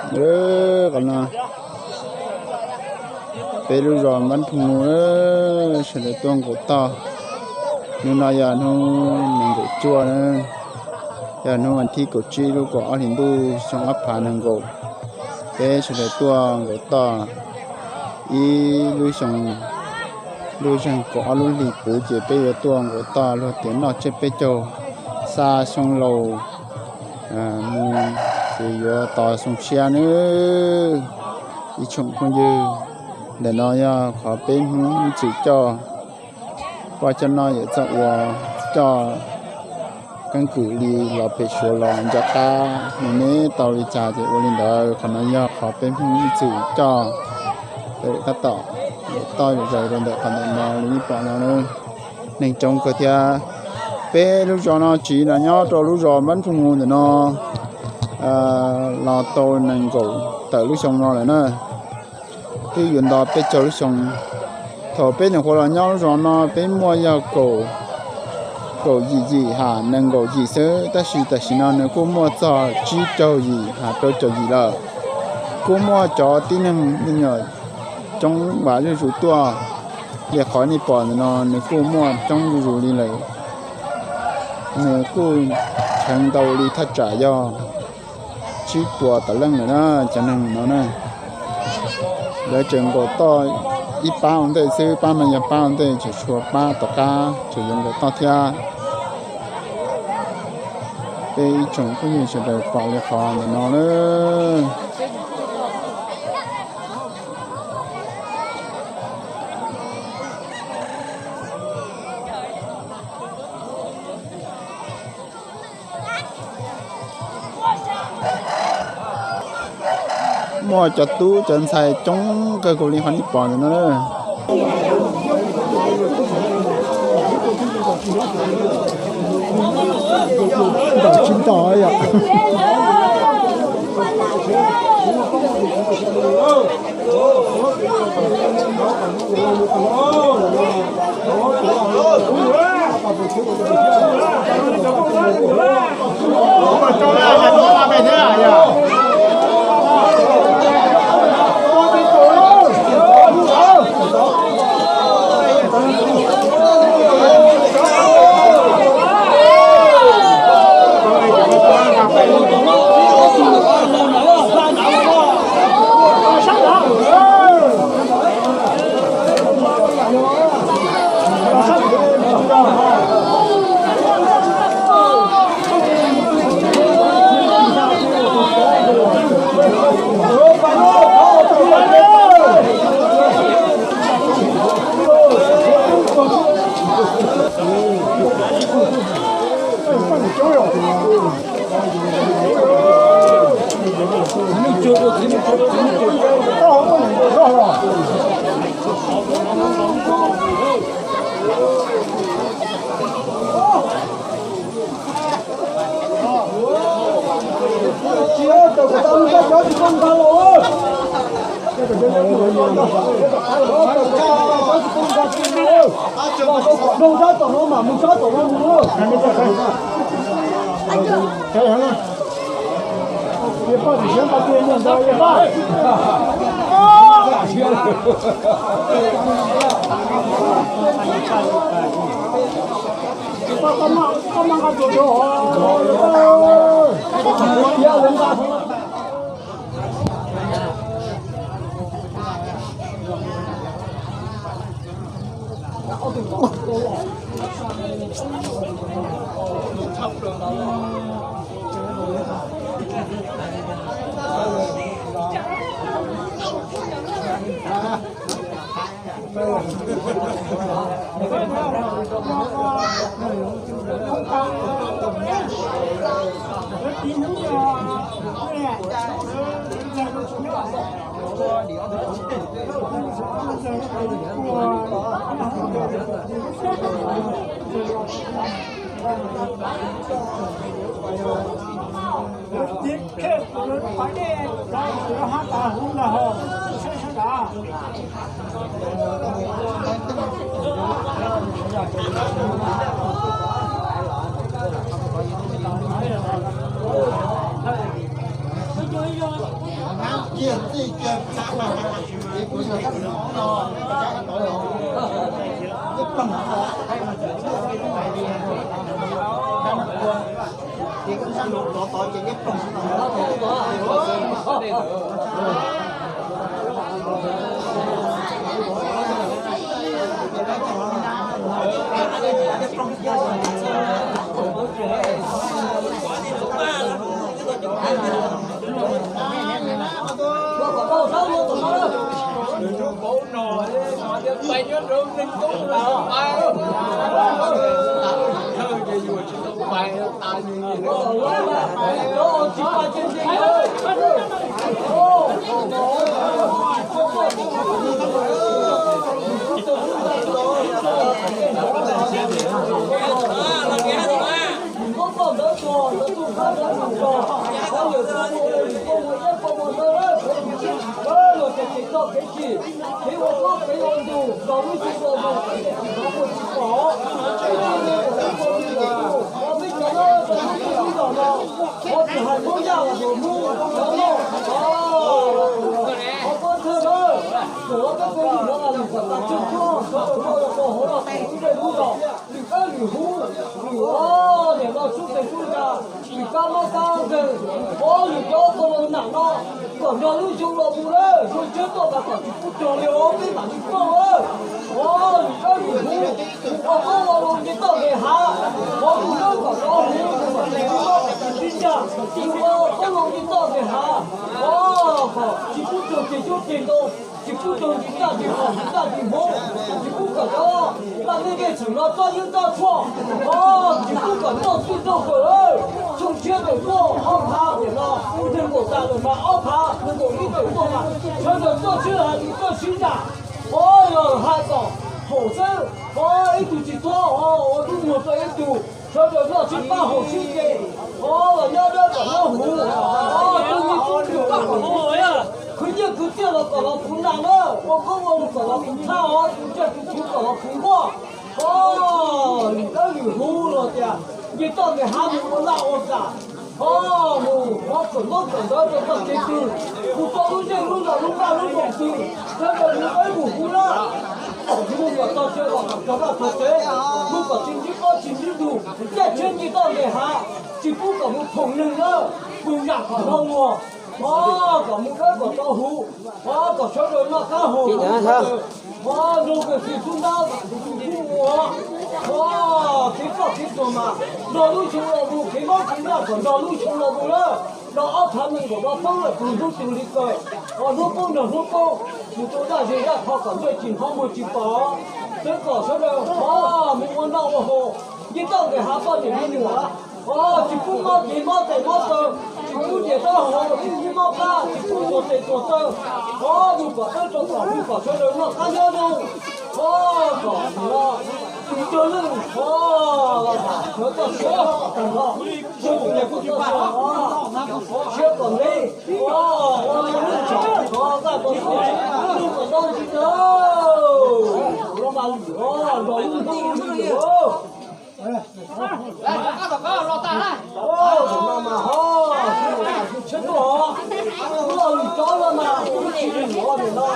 Qhov no peb lub zos Npab Phu Mu, sawv daws tuaj nqaum toj. Hnub no yog hnub nees nkaum cuaj na, yog hnub vas thib kaum tsib lub kaum ob hlis ntuj xyoo ob phav nees nkaum. Peb sawv daws tuaj nqaum toj ib lub xyoo, lub zeeg kaum ob lub hlis puv ces peb yuav tuaj nqaum toj luag tias noj tsiab peb caug xa xyoo laus mus, ces yuav tos xyoo tshiab nawb. Ib tsoom phooj ywg, ntawm no yog qhov peb Hmoob ib txwm coj poj coj noj yawm txoj ua, coj keeb kwm li los pem Suav los nco qab mus neb tau li cas ces ua li ntawd. Qhov no yog qhov peb Hmoob ib txwm coj, tab tom toj zom zaws rau ntawm qhov ntawm no li ib pom no na. Neeg coob kawg thiab. Peb lub zos no tsiv los nyob rau lub zos Npab Phu Mu ntawm no los tau nees nkaum tawm lub xyoo no lawm na. Twb yuav nto peb caug lub xyoo. Thaum peb nyuam qhuav los nyob lub zos no peb muaj yog kaum yim yim ham nees nkaum yim xwb, tab sis tam sim no nws kuj muaj txog tsib caug yim ham rau caum yim lawm. Kuj muaj cov tib neeg me nyuam coob vam zuj zus tuaj li qhov nej pom ntawm no, nws kuj muaj coob zuj zus li lawm. Nws kuj cheem ntau li thaj tsam yog tsib puas tawm leej lawm na, cov neeg no na. Lawv tseem nkaum toj ib pab ua ntej xwb, pab no yog pab ua ntej, tseem tshuav pab tom qab tseem yuav nkaum toj thiab. Peb ib tsoom phooj ywg sawv daws pom li qhov ntawm no na. Muaj cov tub cov ntxhais coob kawg nkaus li qhov nej pom ntawm no na. Ntaus tsis ntaus yom. Lwm dab lwm huv, lwm niam no sub pes sub nra, lwm kab mob kab nkeeg, ob lwm cov tau los nam no, kom nrog lub xyoo los mus lawm, xyoo tshiab tuaj mas kom tsis pub rog li os, peb mam li pauj lawm. Ob lwm dab lwm huv, ua koob ua loo nce toj nqes hav, qhov tus dawb kom rov huv, tus kom tsis mob kom tsis ntsig ncag, ua koob loo nce toj nqes hav, kom tsis pub rog ceg cuab ceg ntoo, tsis pub rog ntsis ntaj ntsis hom ntsis ntaj ntsis hmoob, tsis pub kom cov laj mej dej txwm no txob yeeb txob tshuaj, tsis pub kom noj twj noj kawm lawm. Xyoo tshiab tawm tuaj ob phav tiam no, nees nkaum tas lawm mas ob phav, nees nkaum ib tawm tuaj mas sawv daws tuaj sib hais tsis tuaj sib zam, yog hais kom haum xwb, ib tug tsis txhob ua lub muag rau ib tug, sawv daws noj sib pab haum sib ce, los nyob dawb kom nyob huv, tus me tub nrug kom khwv nyiaj khwv txiaj los kom los puv nas na, ua koob ua loo kom los puv txhab os, tus tsiaj tus txhuv kom los puv nkuaj. Lwm dawb lwm huv los tias nce toj nqes hav mus ua laj ua kam, mus ua kawm ntaub kawm ntawv rau txoj kev twg, mus rau lub zej lub zos lub vaj lub nroog twg, sawv daws mus dawb mus huv na. Mus kom txog tsev los kom txog vaj txog tsev, mus kom tsis ntsib qaub tsis ntsib ntug, caij tsheb nce toj nqes hav, tsis pub kom mus phoom neeg na, mus yam kom dhau muag, kom mus dawb kom tau huv, kom sawv daws noj qab haus huv, nrog kws fwm xub ntab, kev txoj kev tuag mas nrog lub xyoo los mus, kev mob kev nraj kom nrog lub xyoo los mus lawm. Rau ob phav nees nkaum no poob lawm tus hnub tus li kawg, hnub poob nrog hnub poob, mus rau daj zes daj qho kom ntsej tsis hnov muag tsis pom, xwb kom sawv daws mus ua noj ua haus, nce toj nqes hav poj niam me nyuam, tsis pub mob kev mob tes mob taw, tsis pub niam rab hauv, tsis pub mob plab, tsis pub tuag tes tuag taw, mus kom dawb rau kom huv kom sawv daws noj qab nyob zoo, kom tus cog lwj, sawv toj siab tag nrho, sawv tus niam kuj toj siab, siab kom ntev, ua lub tsham, vaj kom txhua, lub kom ntaub ntsis na, los mas lwm, nrog lub hnub lwm. Tus no mas ho, tus tshiab tuaj, tus los lwm cov no mas kuv tsis lwm os, nim no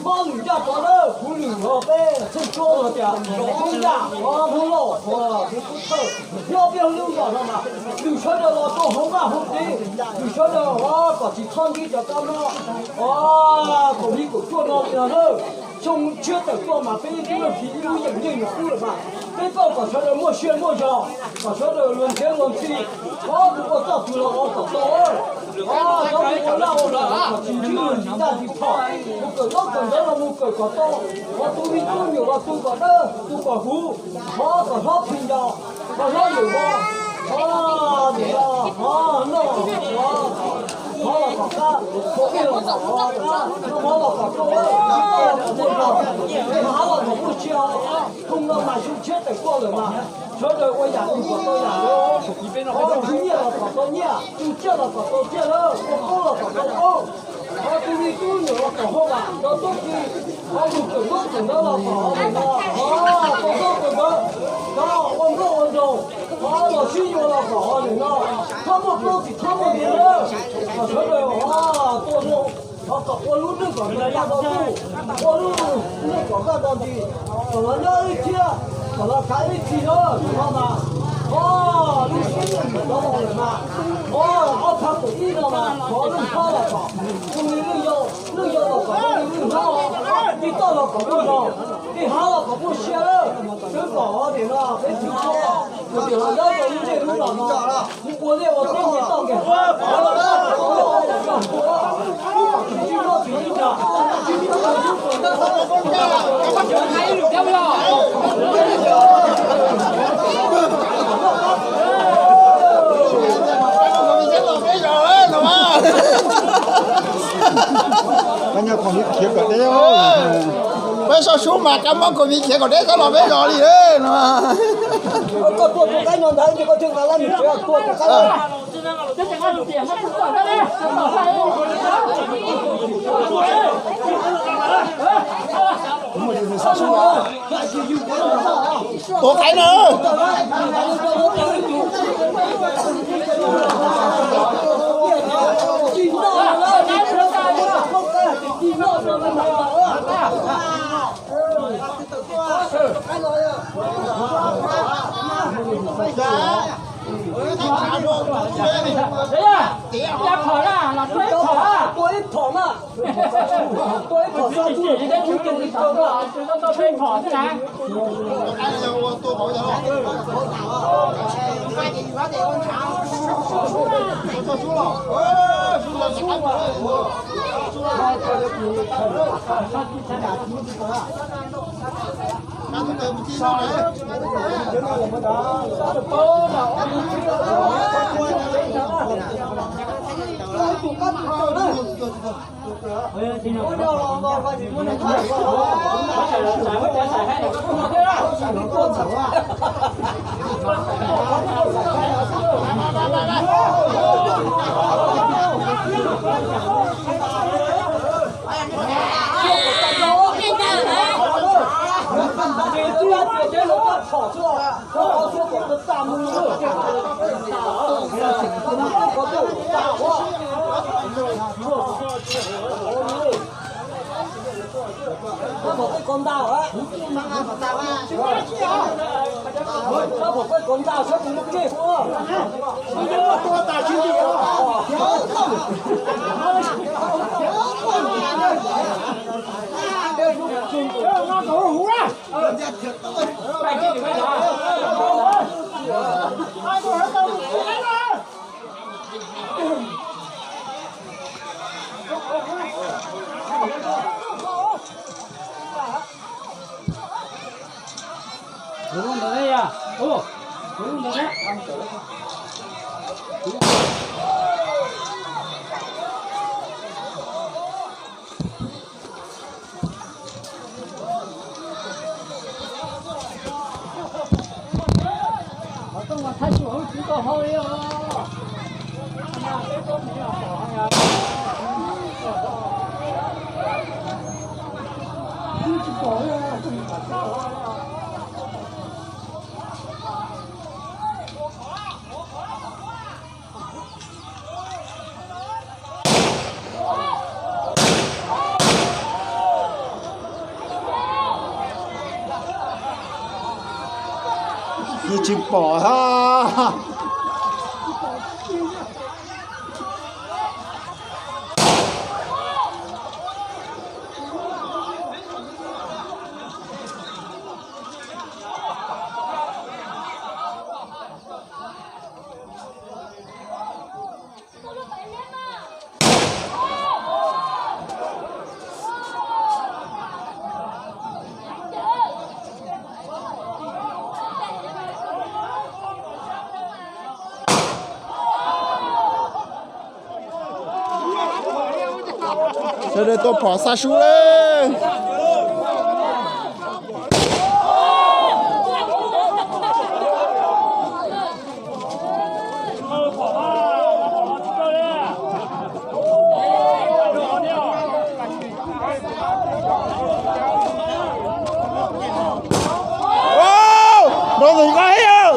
mob lwm ncaj cov lawm, kuv lwm os, peb txheej tsuab los tias txheej ncaj os, hnub loj, hnub thawj, nyob peb lub zos no mas lwm sawv daws los rau hauv vaj hauv tsev, lwm sawv daws os kom tsis txhob ntsib cov kab mob, os, kaum hli kaum cuaj no li no na. Xyoo tshiab tawm tuaj mas peb ib tug leej txiv ib lub yeem yeej nyuam qub lawm mas peb pauj kom sawv daws muaj sia muaj zog, kom sawv daws luag nrhiav luag ntxhi, os, mus ua txoj twg los ua kom tau, os, cov mus ua laj ua kam los kom tsis ntsib luag ntsis ntaj ntsis phom, mus kawm ntaub kawm ntawv los mus kawm kom tau, os, tu me tub nyuam los tu kom dawb tu kom huv, os, kom hlob phi nco, kom hlob lwm vo, os, nim no, os, noj, os, hlob los kom qab, hauv ej los kom qab, noj mov los kom tsau, tsis tau los kom muaj zog, noj hav los kom muaj sia. Xyoo no mas xyoo tshiab tawm tuaj lawm mas sawv daws ua yam twg kom tau yam ntawd, os, tu nyiaj los kom tau nyiaj, tu tsiaj los kom tau tsiaj lawm, ua koob los kom tau koob, os, tu me tub nyuam los kom hauj vam tau tub ki, os, mus kawm ntaub kawm ntawv los kom nim no, os, tau ntaub tau ntawv, os, ua nkauj ua nraug, os, los sib yuav los kom nim no txhob muaj plaub tsis txhob muaj ntu lawm, kom sawv daws, os, tua zoo, Kom ua lub neej kom nws yam no, ua lub neej kom kaj nto ntsis, kom los nyob ib thiab, kom los kav ib txhis na, no mas, o, lub siab nyob ntawm no lawm mas, o, ob phav kaum ib no mas thov lwj hlob los kom zoo li lwj yau, lwj yau los kom zoo li lwj hlob, tij toj los kom muaj zog, tij hlob los kom muaj sia lawm, xwb kom tias no peb tsis ua, tias los nyob rau lub zej lub zos no. Ua liaj ua teb tsis tau kiag. Peb nyob khoom khiav kom deb. Peb sab sub mas kab mob khoom khiav kom deb txhob los peb zos li no. Tua qaib na. Tua ib phom na. Tua ib phom xa tsuj, tua ib phom na. Yeej tsis pom hab. Sawv daws tua phom xa sub lawm. Nrov ntxim nqa thiab.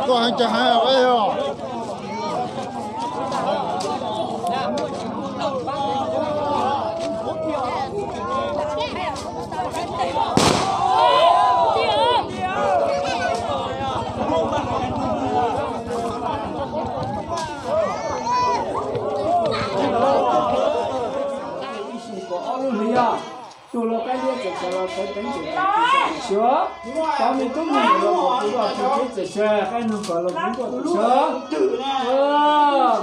Koj heev cas heev os. Ib xyoos kaum ob lub hli yog tug lau qaib liab txawm sawv los sawv teev txawm sawv, cov me tub me nyuam los kom kuv los txawm sawv, qaib noog kom los kuv nkuaj txawm sawv.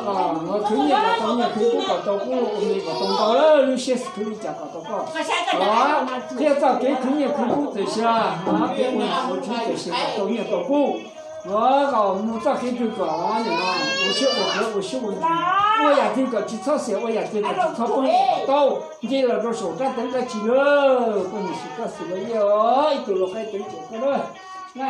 Kom khwv nyiaj kom tau nyiaj, khwv kub kom tau kub, ua me kom tau ntau, lub siab khwv li cas kom tau koj. Qhia txoj kev khwv nyiaj khwv kub txawm sawv, kev ua niam ua txiv txawm sawv kom tau nyiaj tau kub. Kom mus txoj kev twg kom ua siab ua pluav ua siab ua ntsws, ua yam twg kom tsis txhob xiam, ua yam twg kom tsis txhob poob, kom tau nce los rau saum rab teev dab tsi lawm. Koj niam sim koj xwm los yeej ib tug lau qaib teev txawm koj lawm na.